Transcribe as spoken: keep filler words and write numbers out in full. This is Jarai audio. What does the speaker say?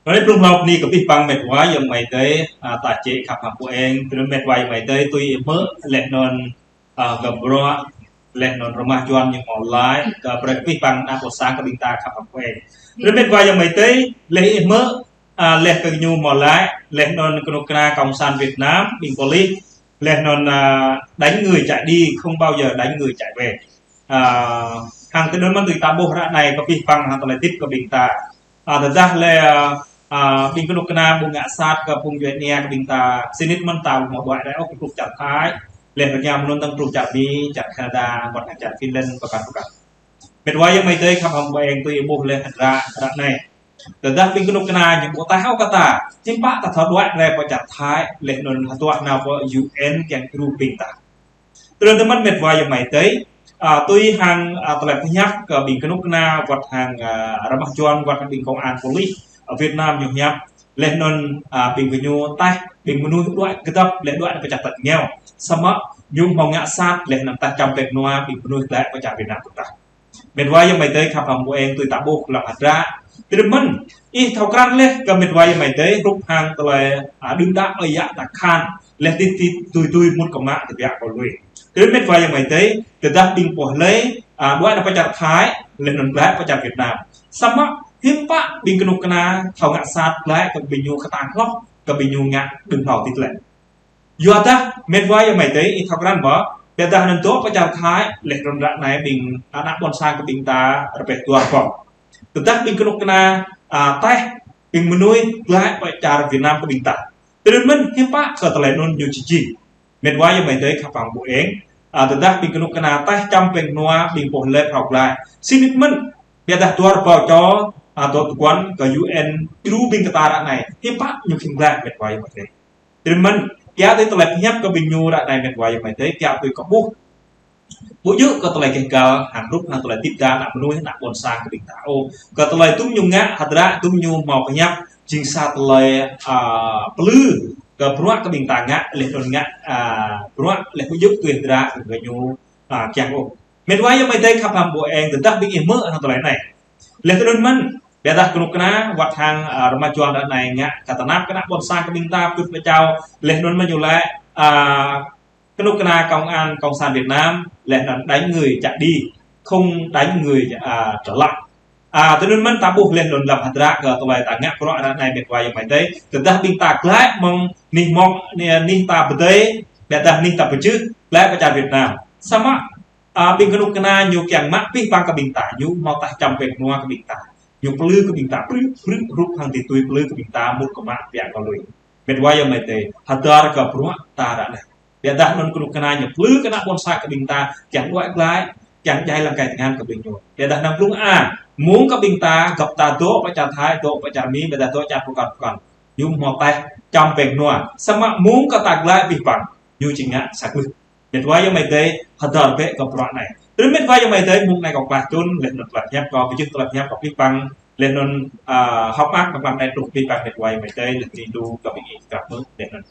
Ră anai blung hlâo bơni kơ abih bang met wa ayŏng amai adơi, a, ta čih khăp hăng pô eng, tơdơi met wa ayŏng amai adơi, tui ih hmư̆, laih anŭn, a, gơ̆ bruă, laih anŭn rơmah Yuan ñu hmâo laĭ, kơ brơi kơ abih bang ană ƀôn sang kơ ƀing ta khăp hăng pô eng. Tơdơi met wa ayŏng amai adơi, laih ih hmư̆, a, laih kơ ñu hmâo laĭ, laih anŭn kơnuk kơna Cộng sản Việt Nam, ƀing pôlis, laih anŭn, a, đánh người chạy đi, không bao giờ đánh người chạy về. A, hăng tơdơi mơ̆n tui ta ƀuh ră anai kơ abih bang hăng tơlơi hơdip kơ ƀing ta. A, tơdah laih, a, a, ƀing kơnuk kơna ƀu ngă sat kơ phung djuai ania kơ ƀing ta, sĭt nik mơ̆n ta ƀu hmâo đuaĭ rai ôh kơ truh čar Thái, laih rơngiao mơ̆n tơ̆ng truh čar Mi, čar Canada, wơ̆t hăng čar Finland, pơkă pơkă. Met wa ayŏng amai adơi khăp hăng pô eng, tui ih ƀuh laih hơdră ră anai. Tơdah ƀing kơnuk kơna ñu ƀu taih ôh kơ ta, hiư̆m pă ta thâo đuaĭ rai pơ čar Thái, laih anŭn hơduah nao pơ U N kiăng djru ƀing ta. Tơdơi mơ̆n met wa ayŏng amai adơi, a, tui hăng, a, tơlơi pơhiăp kơ ƀing kơnuk kơna wơ̆t hăng, a, rơmah Yuan wơ̆t hăng ƀing công an pôlis, a, Việt Nam ñu hiăp, laih anŭn, a, ƀing gơñu taih, ƀing mơnuih đuaĭ kơdŏp, laih đuaĭ pơ čar tač rơngiao. Samơ̆ ñu hmâo ngă sat, laih anŭn taih čăm pĕk nua, ƀing mơnuih glaĭ pơ čar Việt Nam kơ ta. Met wa ayŏng amai adơi khăp hăng pô eng, tui ta ƀuh lăm hơdră. Tơdơi mơ̆n, ih thâo krăn laih kơ met wa ayŏng amai adơi, hrup hăng tơlơi, a, đưm đă ơi yă ta khan, laih tĭt tĭt tui tui mŭt kơ mă tơbiă kơ lui. Tơdơi met wa ayŏng amai adơi, tơdah ƀing pô laih, a, đuaĭ nao pơ čar Thái, laih anŭn glaĭ pơ čar Việt Nam. Samơ̆ hiư̆m pă ƀing kơnuk kơna thâo ngă sat glaĭ kơ ƀing ñu kơtang hloh, kơ ƀing ñu ngă đưm hlâo tĭt laih. Yua dah met wa ayŏng amai adơi, ih thâo krăn ƀă, biă dah anŭn dŏ pơ čar Thái, laih anŭn ră anai ƀing ană ƀôn sang kơ ƀing ta rơbeh dua rơbâo. Tơdah ƀing kơnuk kơna, a, taih ƀing mơnuih glaĭ pơ čar Việt Nam kơ ƀing ta. Tơdơi mơ̆n hiư̆m pă kơ tơlơi anŭn ñu či jing. Met wa ayŏng amai adơi khăp hăng pô eng, a, tơdah ƀing kơnuk kơna taih čăm pĕk nua ƀing pô laih phrâo glaĭ. Sĭt nik mơ̆n, biă dah dua rơbâo čô, a, dŏ tơguan kơ U N djru ƀing kơ ta ră anai. Hiư̆m pă ñu khĭn glaĭ met wa ayŏng amai adơi. Tơdơi mơ̆n, kiăng tui tơlơi pơhiăp kơ ƀing ñu ră anai met wa ayŏng amai adơi, kiăng tui kơ ƀuh. Ƀu djơ̆ kơ tơlơi gêh gal, hăng hrup hăng tơlơi hơdip ta ană mơnuih, ană ƀôn sang kơ ƀing ta. Ơ, kơ tơlơi tŭm ñu ngă, hơdră tŭm ñu hmâo pơhiăp, jing sa tơlơi, a, plư, kơ bruă kơ ƀing ta ngă, laih anŭn ngă, a, bruă, laih ƀu djơ̆ tui hơdră kơ gơñu, a, kiăng ôh. Met wa ayŏng amai adơi khăp hăng pô eng, tơdah ƀing ih hmư̆ hăng tơlơi anai. Laih tơdơi mơ̆n, biă dah kơnuk kơna, wơ̆t hăng, a, rơmah Yuan ră anai ngă, kơ tơnap kơ ană ƀôn sang kơ ƀing ta, pơtŭt pơčao, laih anŭn mơ̆n ñu laĭ, a, kơnuk kơna công an, cộng sản Việt Nam, laih anŭn đánh người chạy đi, không đánh người, a, trở lại. A, tơdơi mơ̆n ta ƀuh laih anŭn lăm hơdră kơ tơlơi ta ngă bruă ră anai met wa ayŏng amai adơi, tơdah ƀing ta glaĭ mơ̆ng anih mơ̆ng, anih, anih ta pơdơi, biă dah anih ta pơjưh, glaĭ pơ čar Việt Nam. Samơ̆ a, ƀing kơnuk kơna ñu kiăng mă abih bang kơ ƀing ta, ñu hmâo taih čăm pĕk nua kơ ƀing ta. Ñu plư kơ ƀing ta, prư̆, prư̆, hrup hăng tĭt tui plư kơ ƀing ta, mŭt kơ mă tơbiă kơ lui. Met wa ayŏng amai adơi, hơdơr kơ bruă ta ră anai. Biă dah anŭn kơnuk kơna ñu plư kơ ană ƀôn sang kơ ƀing ta, kiăng đuaĭ glaĭ, kiăng djai lăm kai tơngan kơ ƀing ñu. Biă dah anŭn blung a, mơ̆ng kơ ƀing ta, gơ̆p ta dŏ pơ čar Thái, dŏ pơ čar Mi, biă dah dŏ čar pơkŏn pơkŏn. Ñu hmâo taih čăm pĕk nua. Samơ̆ mơ̆ng kơ ta glaĭ abih bang, ñu či ngă sa klưh. Met wa ayŏng amai adơi, hơdơr bĕ kơ bruă anai. Tơdơi met wa ayŏng amai adơi, mơ̆ng anai kâo klah čun, laih anŭn tơlơi pơhiăp kâo, pơjing tơlơi pơhiăp kơ abih bang, laih anŭn, a, hơ̆k mơak, mơ̆ng anai truh abih bang met wa ayŏng amai adơi, laih anŭn rindu kơ ƀing ih, kơ mơ̆ng, laih anŭn.